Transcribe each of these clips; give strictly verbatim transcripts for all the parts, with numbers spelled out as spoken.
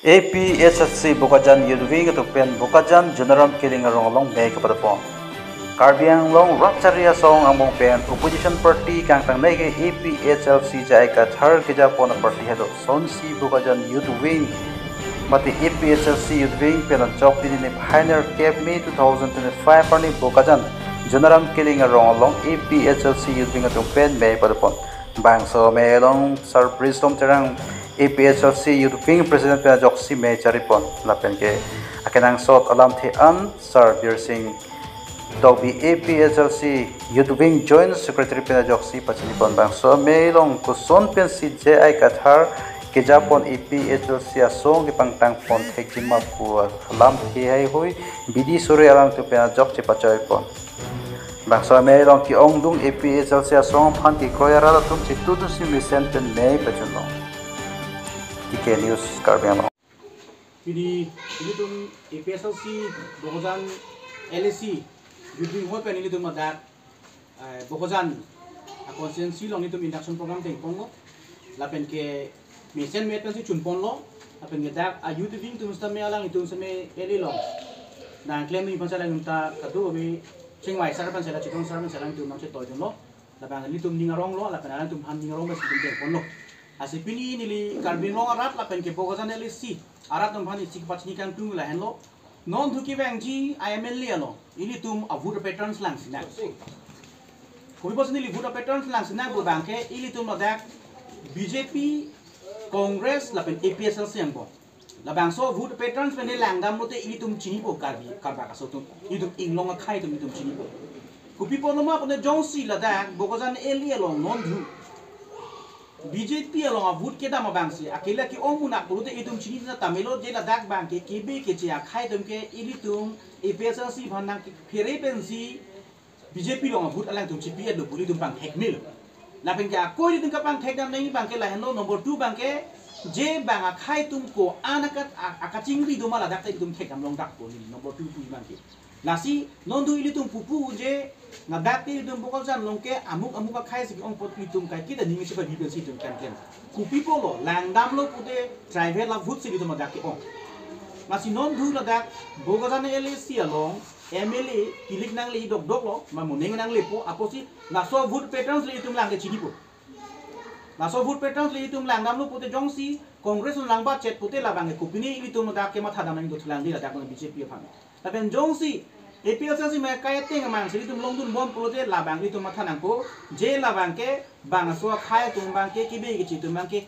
A P H L C Bokajan Youth Wing atum pen Bokajan Jonaram Killing arong along mei kepadopon. Karbi Anglong rat chari asong angbong pen opposition party kangtangnei ke A P H L C J I Kathar kejapon aparty helo. Sonsi Bokajan Youth Wing mate A P H L C Youth Wing pen ajok pini niphai nerkep May two thousand twenty-five arni Bokajan Jonaram Killing arong along A P H L C Youth Wing atum pen mei padopon. Bangso mei along Sir Bristom Terang A P H L C Youth Wing President pen ajoksi mei charipon. Lapen ke akenangsot alamthe an Sir Birsing Tokbi A P H L C Youth Wing Joint Secretary pen ajoksi pachinipon. Bangso mei along koson pensi J I Kathar kejapon A P H L C asong kepangtangpon thekjima pu alamthe haihui bidi sore alangtum pen ajok chepachoipon. Bangso mei along ke-ongdung A P H L C asong aphan kekroi arat atum chetudunsi mesen pen mei pachunlong. T K News Karbi Anglong. Pini ilitum A P H L C Bokajan L A C Youth Wing hoi pen ilitum ladak, eh, Bokajan a constituency along ilitum induction program tengponlo. Lapen ke mesen met pensi chunponlo. Lapen ke dak a Youth Wing atum sitame alanglitum sitame L A along nangklem ni pansa alanglitum ta kado ave chingvai sar pansa la chitong sar pansa alanglitum nangchetoidunlo. Lapen ilitum ning aronglo, lapen alangtum aphan ning arong pensi ilitum tengponlo. Lasi pini neli Karbi Anglong arat lapen ke Bokajan L A C arat atum aphan isi kepachini kangtung lahenlo. Non thu kevangji a M L A along ilitum a vote patterns lang sinang. Kopi pusi neli vote patterns lang sinang pu abang ke ilitum ladak B J P, Congress lapen A P H L C angbong. Labangso vote patterns pen langdamlote ilitum chinipo Karbi, Karbak aso atum. Ilitum inglong akhei atum ilitum chinipo. Kopi apotlo ma pune jongsi ladak Bokajan L A along non thu B J P along a vote kedam abangsi akela ke-ong munak pulote ilitum chinitha tame lo, je ladak abang ke kebe keche akhei atum ke ilitum A P H L C aphan nangkephere pensi B J P along a vote alangtum chipi-etlo pu ilitum pangthek melo. Lapen ke ako ilitum kapangthekdam nangji abang ke lahenlo, number two abang ke je abang akhei atum ko-an akat a-, akachingri do ma ladak ta ilitum thekdam longdakpo neli number two pu abang ke. Lasi non thu ilitum pupu je ladak te ilitum Bokajan along ke amuk amuk akhei si ke-ong apot ilitum kaiketa ning isi pabi pensi ilitum kan ken. Kopi apotlo langdamlo pute tribal a vote si ilitum ladak ke-ong. Lasi non thu ladak Bokajan L A C along M L A kilik nangle dokdoklo, ma moning nanglepo, apotsi laso vote patterns le itum lang ke chinipo. Laso vote patterns le itum langdamlo pute jongsi Congress along langbatchet pute labang ke kopine ilitum ladak ke mathadam nangji do thulang di ladak abang B J P aphan. Lapen jongsi A P H L C ma kai ateng amang si ilitum longdunbom pulote labang ilitum matha nangpo, je labang ke bangso akhei atum abang ke kebe keche atum abang ke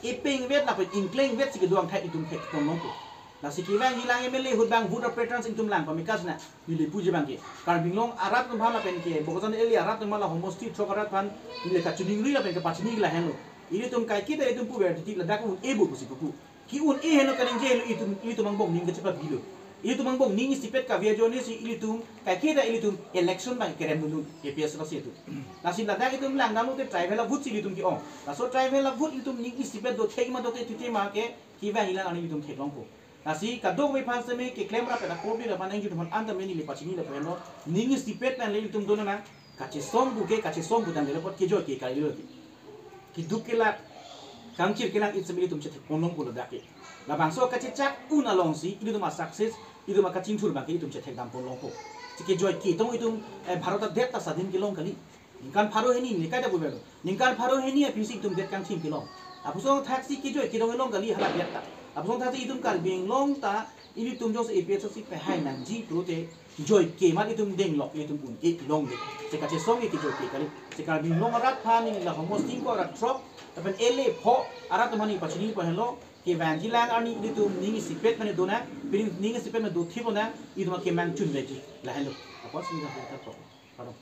ipengvet lapen ingklengvet si kedo angthek itum thekpon longpo. Lasi kevangji lang M L A ahut abang vote patterns itum lang pameka sina. Neli puji abang ke Karbi Anglong arat atum aphan lapen ke Bokajan L A arat atum aphan la homosti throk arat aphan neli kachiningri lapen kapachini lahenlo. Ilitum kaiketa itum puver titi ladak un-e bo pusi pupu. Ke-un-e henlo kaningje lo itum, itum angbong ning kachepabilo. Itum angbong ning isipet kave ajoine si ilitum kaiketa ilitum election abang kerem dun A P H L C atum. Lasi ladak itum langdamlote tribal a vote si ilitum ke-ong. Laso tribal a vote itum ning isipet do thek ma do ke titi ma ke kevangji lang arni itum theklongpo. Lasi kadokave aphan seme keklem rap pen akorbi rap pen nangjut aphan anta meni le pachini lapu henlo. Ning isipet pen le itum dona nang. Kachesong pu ke, kachesong pu tangte le apot kejoi ke kalilo. Keduk kelak, kangchir kenang isi seme itum chethekpon longpo ladak ke. Labangso kachechak un alongsi itum a-success, itum akachingthur abang ke itum chethekdampon longpo. Si kejoi ketong itum, eh, Bharat adet ta sadhin kelong kali. Ningkan pharo hini, ne kaita puver lo. Ningkan pharo hini aphi si itum det kangthim kelong. Lapuson thaksi kejoi ketong kelong kali hala det ta. Lapuson thaksi itum Karbi Anglong ta, ilitum jongsi A P H L C pehai nangji pulote joi ke mat itum denglok itum un-e longdet. Si kachesong ke kejoi ke kali. Si Karbi Anglong arat aphan neli la homosti ingkoi ra throk, lapen L A pho arat atum aphan neli pachini pu henlo, kevangji lang arni ilitum ning isipet mane dona, pini ning isipet mane dothip lona, itum akemang chunveji lahenlo. Apotsi neli kata throk. Pardon.